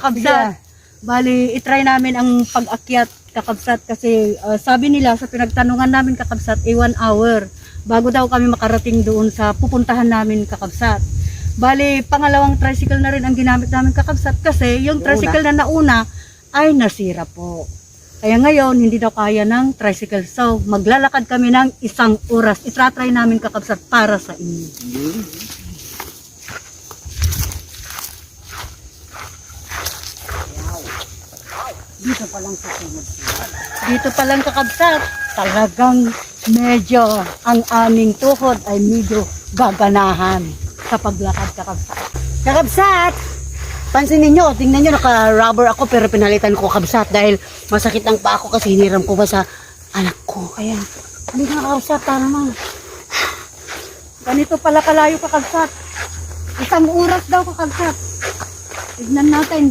kakabsat. Bali, itry namin ang pag-akyat kakabsat kasi sabi nila sa pinagtanungan namin kakabsat 1 hour bago daw kami makarating doon sa pupuntahan namin kakabsat. Bali, pangalawang tricycle na rin ang ginamit namin kakabsat kasi yung tricycle na nauna ay nasira po. Kaya ngayon, hindi daw kaya ng tricycle. So, maglalakad kami ng 1 oras. Itratry namin kakabsat para sa inyo. Dito pa lang sa sunod. Dito pa lang kakabsat. Talagang medyo ang aming tuhod ay medyo gaganahan sa paglakad kakabsat. Kakabsat! Pansinin nyo, tingnan nyo, naka-rubber ako pero pinalitan ko kakabsat dahil masakit ang paa ko kasi hiniram ko ba sa anak ko. Kaya, hindi ka kakabsat, tara naman. Ganito pala kalayo kakabsat. 1 oras daw kakabsat. Tignan natin.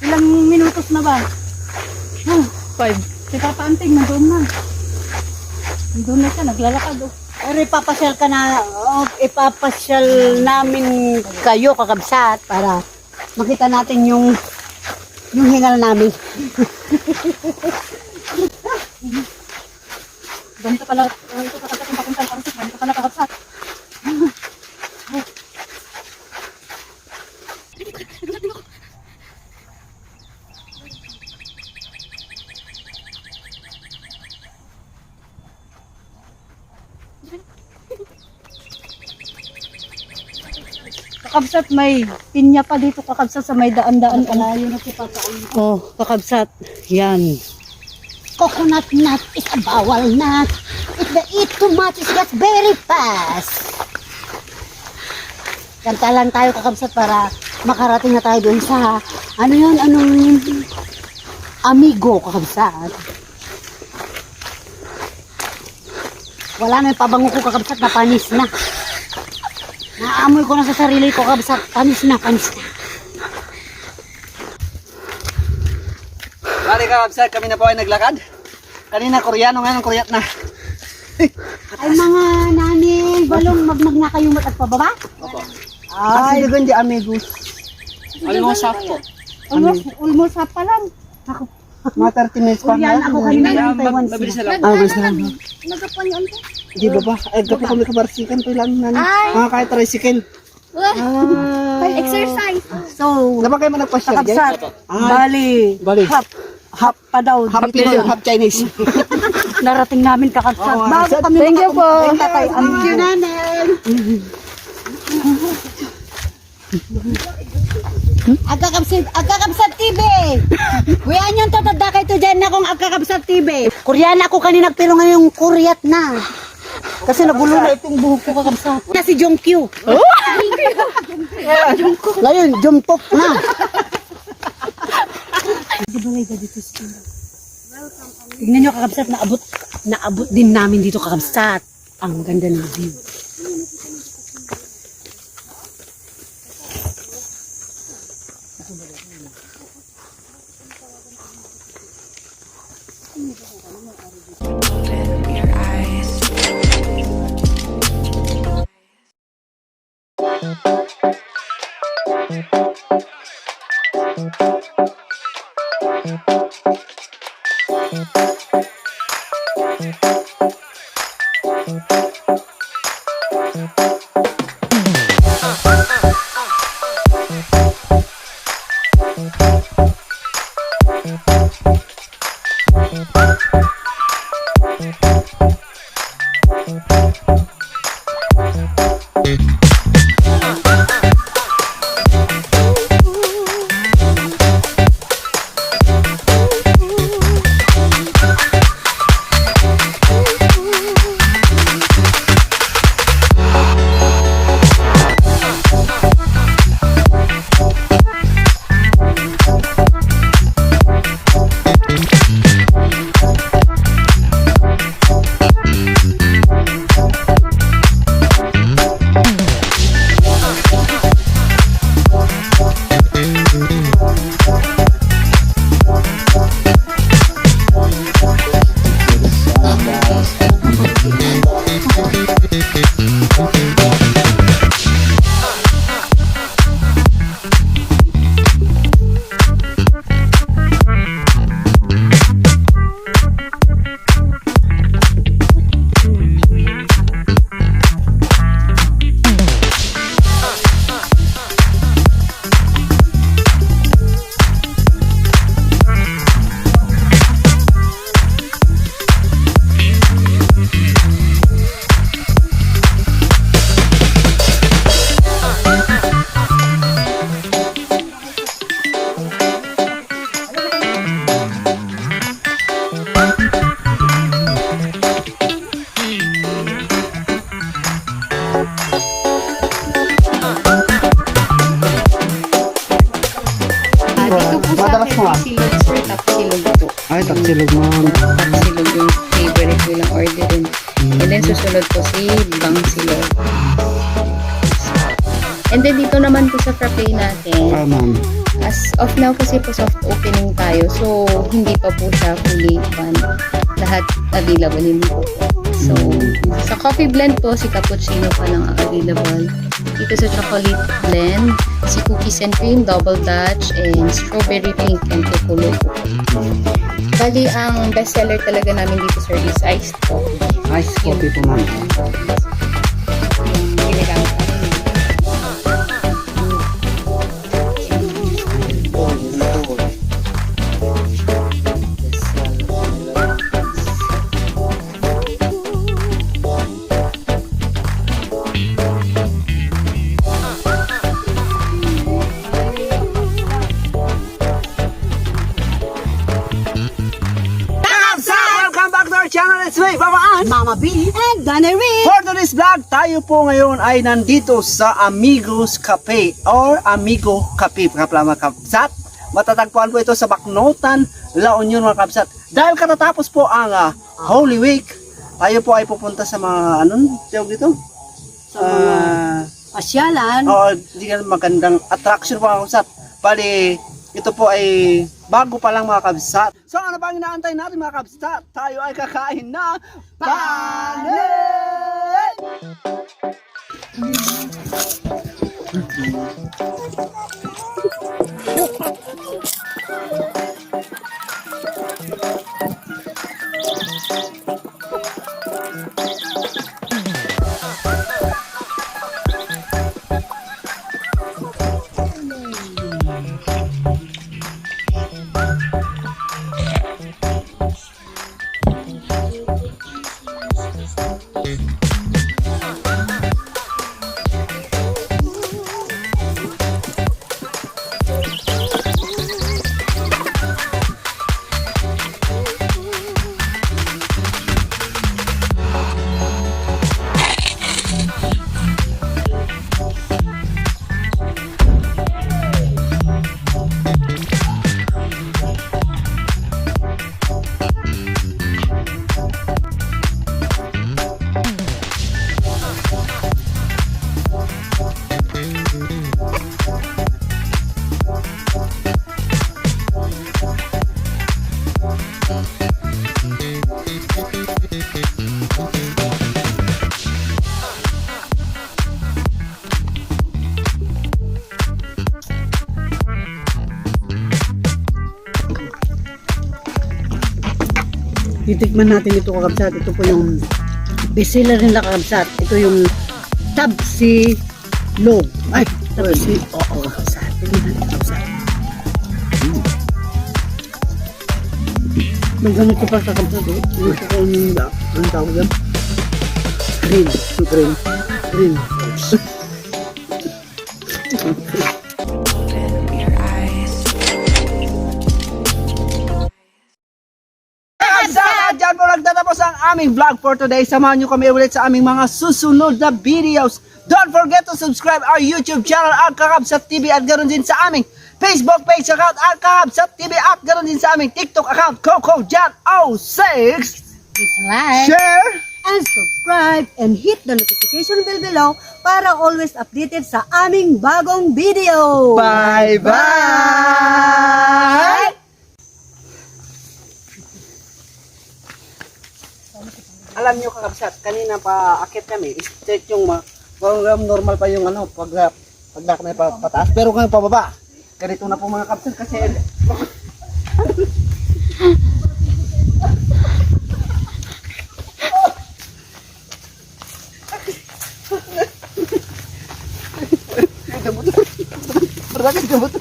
Ilang minutos na ba? 5. Si Papa Anting, nandun na. Nandun na siya, naglalakad. Pero ipapasyal ka na, ipapasyal namin kayo kakabsat para makita natin yung hingal namin. Ganito pala, ganito kakabsat yung papuntan para sa ganito pala kakabsat. Kakabsat, may pinya pa dito kakabsat sa may daan-daan. Alayo na si Papa. Oh, kakabsat. Yan. Coconut nut is a bawal nut. If they eat too much, it gets very fast. Kanta lang tayo kakabsat para makarating na tayo doon sa ano yun, anong amigo kakabsat. Wala na yung pabango ko kakabsat na panis na. Naamoy ko na sa sarili ko kakabsat. Panis na, panis na. Bali kakabsat, kami na po ay naglakad. Kanina Koreano, ngayon Koreat na. Ay mga nani, balong magmag na kayo at pababa? Opo. Ay, Kasi di amigos. Almost up po. almost half pa lang. Ako, Mga 30 minutes pa Korean ako kanina ng Taiwan Mabilis sila. na lang. Mabilis na lang. Nagapanyon ko. Di ba ba? Ay, gabi kami kabarsikan to lang. Mga kahit tricycle. Exercise. So, Dapat kayo man nagpasyal dyan? kakabsat, bali, half pa daw. Half Pinoy, half Chinese. Narating namin kakabsat. Oo, Bago kami thank you po. kay Thank you, nanay. Agkakabsat TV. Kuya nyo tatada kay to dyan na kung Agkakabsat TV. Koreana ako kanina pero ngayong Koreat na. Kasi nagulo na itong buhok ko kakabsat. Na si Jongkyu. Ngayon, Jongpok na. Tingnan nyo kakabsat, naabot din namin dito kakabsat. Ang ganda ng view. Open your eyes. Ay, taksilog ma'am. Taksilog yung favorite ko lang orderin. And then susunod po si Bang Silog. And then dito naman po sa frappe natin, Ma'am. as of now kasi po soft opening tayo. So, hindi pa po siya fully lahat available, hindi po. So, sa coffee blend po, si cappuccino pa lang ang available. Dito sa chocolate blend, si cookies and cream, double dutch, and strawberry pink and chocolate po. Bali, ang best seller talaga namin dito, sir, is iced coffee. Ice coffee po ma'am. Yung ginagamit namin. Welcome back to our channel. It's me, Papa An. Mama B and Danny Reed. For today's vlog, tayo po ngayon ay nandito sa Amigos Cafe or Amigo Cafe, mga mga kabsat. Matatagpuan po ito sa Baknotan, La Union, mga kabsat. Dahil katatapos po ang Holy Week, tayo po ay pupunta sa mga, anong tawag dito? Sa mga pasyalan. Hindi ka magandang attraction po, mga kabsat. Bali, ito po ay bago pa lang, mga kabsat. So ano ba ang inaantay natin, mga kabsat? Tayo ay kakain na panin! Titikman natin ito, kakabsat. Ito po yung bestseller nila, kakabsat. Ito yung Tabsi Log. Ay, Tabsi. Oo, kakabsat. Tignan natin, kakabsat. Naggamit ko pa sa kakabsat. Ito ko yung, ang tawag yan? Green. Green. Green. At dyan po nagtatapos ang aming vlog for today. Samahan nyo kami ulit sa aming mga susunod na videos. Don't forget to subscribe our YouTube channel at Kakabsat TV at ganoon din sa aming Facebook page account at Kakabsat TV at ganoon din sa aming TikTok account Coco Jan 06. Please like, Share and subscribe, and hit the notification bell below para always updated sa aming bagong video. Bye-bye! Alam nyo, kakabsat, kanina pa akit kami, straight yung normal pa yung ano, pagdak na pataas, pero ngayon pababa. Ganito na po mga kabsat kasi Gamot.